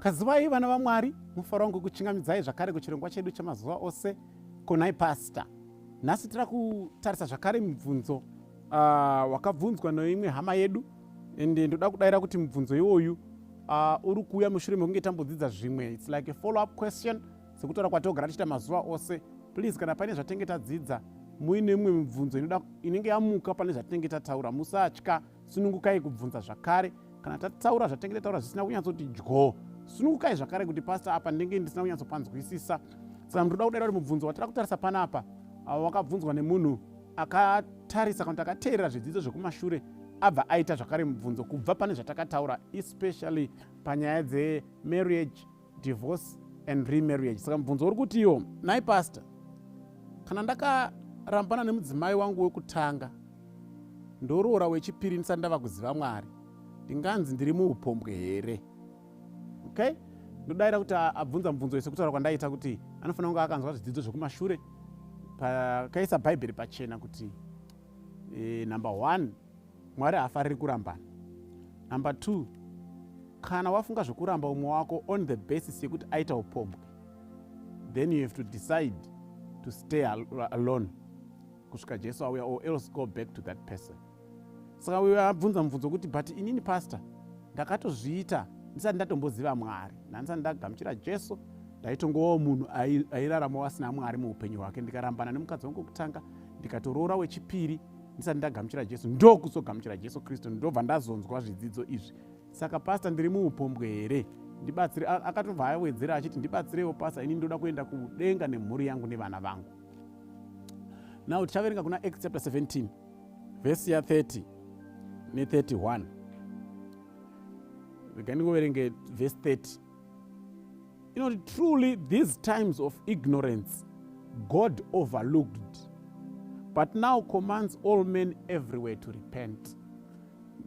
Kazivai vana vaMwari, mufaro wangu kuchingamidzai zvakare kuchirongwa chedu chamazuva ose konai pastor. Nhasi tira kutarisa zvakare mubvunzo wakabvunzwa neimwe hama yedu, ende ndoda kudaira kuti mubvunzo iwoyu uri kuuya mushure mekunge tambodzidza zvimwe. It's like a follow up question sekutaura kwatogara tichiita mazuva ose. Please, kana paine zvatinenge tadzidza muine imwe mibvunzo inenge yamuka pane zvatinenge tataura, musatya, sunungukai kubvunza zvakare. Kana tataura zvatinenge tataura zvisina kunyatsoti dyo, sunungukai zvakare kuti pastor, apa ndinenge ndisina kunyatsopanzwisisa. Saka ndoda kudaira kuti mubvunzo watira kutarisa panapa wakabvunzwa nemunhu akatarisa kana kuti akateerera zvidzidzo zvekumashure, abva aita zvakare mubvunzo kubva pane zvatakataura, especially panyaya dzemarriage, divorce and remarriage. Saka mubvunzo uri kuti iwo, nai pastor, kana ndakarambana nemudzimai wangu wekutanga, ndoroora wechipiri ndisati ndava kuziva Mwari, ndinganzi ndiri muupombwe here? Okay, ndodayira kuti abvunza mubvunzo wese kutaura kwandaita kuti anofanira kunge akanzwa zvidzidzo zvekumashure pakaisa Bhaibheri pachena kuti number one, Mwari haafariri kurambana. Number two, kana wafunga zvekuramba umwe wako on the basis yekuti aita upombwe, then you have to decide to stay alone kusvika Jesu auya, or else go back to that person. Saka uyo abvunza mubvunzo kuti, but inini pastor, ndakatozviita ndisati ndatomboziva Mwari, ndandisati ndagamuchira Jesu, ndaitongovawo munhu airaramawo asina Mwari muupenyu hwake. Ndikarambana nemukadzi wangu wekutanga, ndikatoroora wechipiri ndisati ndagamuchira Jesu, ndokuzogamuchira Jesu Kristu, ndobva ndazonzwa zvidzidzo izvi. Saka pastor, ndiri muupombwe here? Ndibatsire. Akatobva awedzera achiti, ndibatsirewo pastor, ini ndoda kuenda kudenga nemhuri yangu nevana vangu. Now tichaverenga kuna Acts chapter 17 vhesi ya30 ne31. Regai ndingoverenge vhesi 30. Inoti, "Truly these times of ignorance God overlooked, but now commands all men everywhere to repent."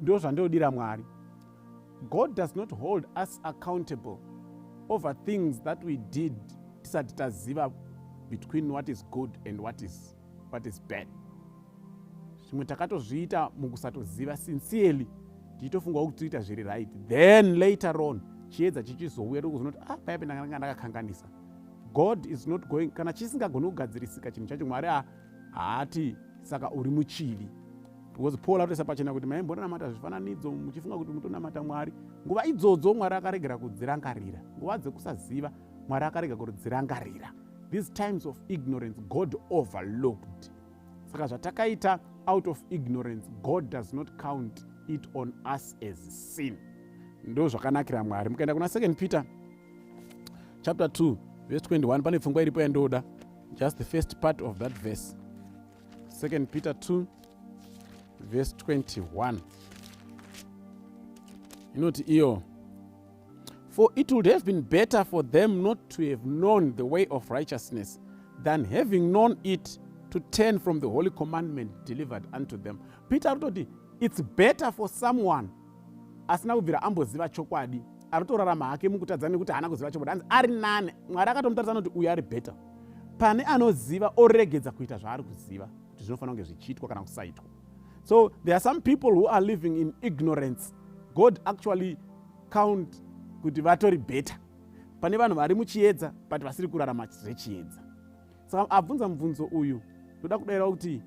Ndo zvandinodira Mwari. God does not hold us accountable over things that we did tisati taziva between what is good and what is bad. Zvimwe takatozviita mukusatoziva, sincerely tichitofungawo kuti tiita zviri right. Then later on chiedza chichizouya, tokuzonoti, ah, paipe ndanga ndakakanganisa. God is not going, kana chisingagoni kugadzirisika chinhu chacho, Mwari haati saka uri muchivi, because Paul atoisa pachena kuti maimbonamata zvifananidzo muchifunga kuti mutonamata Mwari. Nguva idzodzo Mwari akaregera kudzirangarira. Nguva dzekusaziva Mwari akarega kudzirangarira. These times of ignorance God overlooked. Saka zvatakaita out of ignorance, God does not count it on us as sin. Ndo zvakanakira Mwari. Mukaenda kuna 2 Peter chapter 2 verse 21, pane pfungwa iripo yandoda, just the first part of that verse. 2 Peter 2 verse 21 inoti iyo, "For it would have been better for them not to have known the way of righteousness than, having known it, to turn from the holy commandment delivered unto them." Peter ari kutoti it's better for someone asina kubvira amboziva chokwadi, ari kutorarama hake mukutadza nekuti haana kuziva chokwadi, anzi ari nane. Mwari akatomutarisa noti uyu ari better pane anoziva oregedza kuita zvaari kuziva kuti zvinofanira kunge zvichiitwa kana kusaitwa. So there are some people who are living in ignorance. God actually count kuti vatori better pane vanhu vari muchiedza but vasiri kurarama zvechiedza. Saka abvunza mubvunzo uyu, ndoda kudayira kuti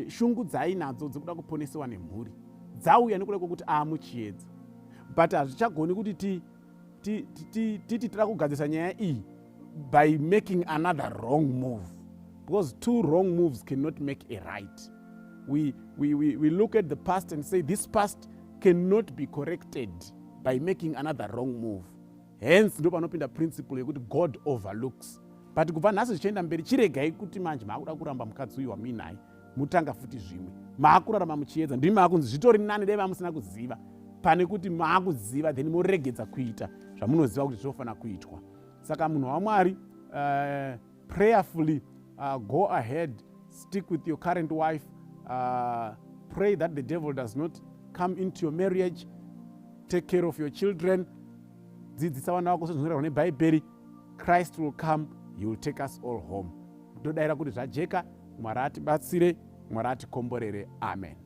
shungu dzaainadzo dzekuda kuponesewa nemhuri dzauya nekuda kwokuti aamuchiedza, but hazvichagoni kuti titi tida kugadzirisa nyaya iyi by making another wrong move, because two wrong moves cannot make a right. We look at the past and say this past cannot be corrected by making another wrong move. Hence ndo panopinda principle yekuti God overlooks. But kubva nhasi zvichienda mberi, chiregai kuti manje maakuda kuramba mukadzi uyu wamuinaye, mutanga futi zvimwe, maakurarama muchiedza. Ndimi maakunzi zvitori nani dai vamusina kuziva pane kuti maakuziva then moregedza kuita zvamunoziva kuti zvinofanira kuitwa. Saka munhu waMwari, prayerfully go ahead, stick with your current wife, pray that the devil does not come into your marriage. Take care of your children, dzidzisa vana vako sezvinorehwa neBhaibheri. Christ will come, he will take us all home. Ndodayira kuti zvajeka. Mwari atibatsire, Mwari atikomborere. Amen.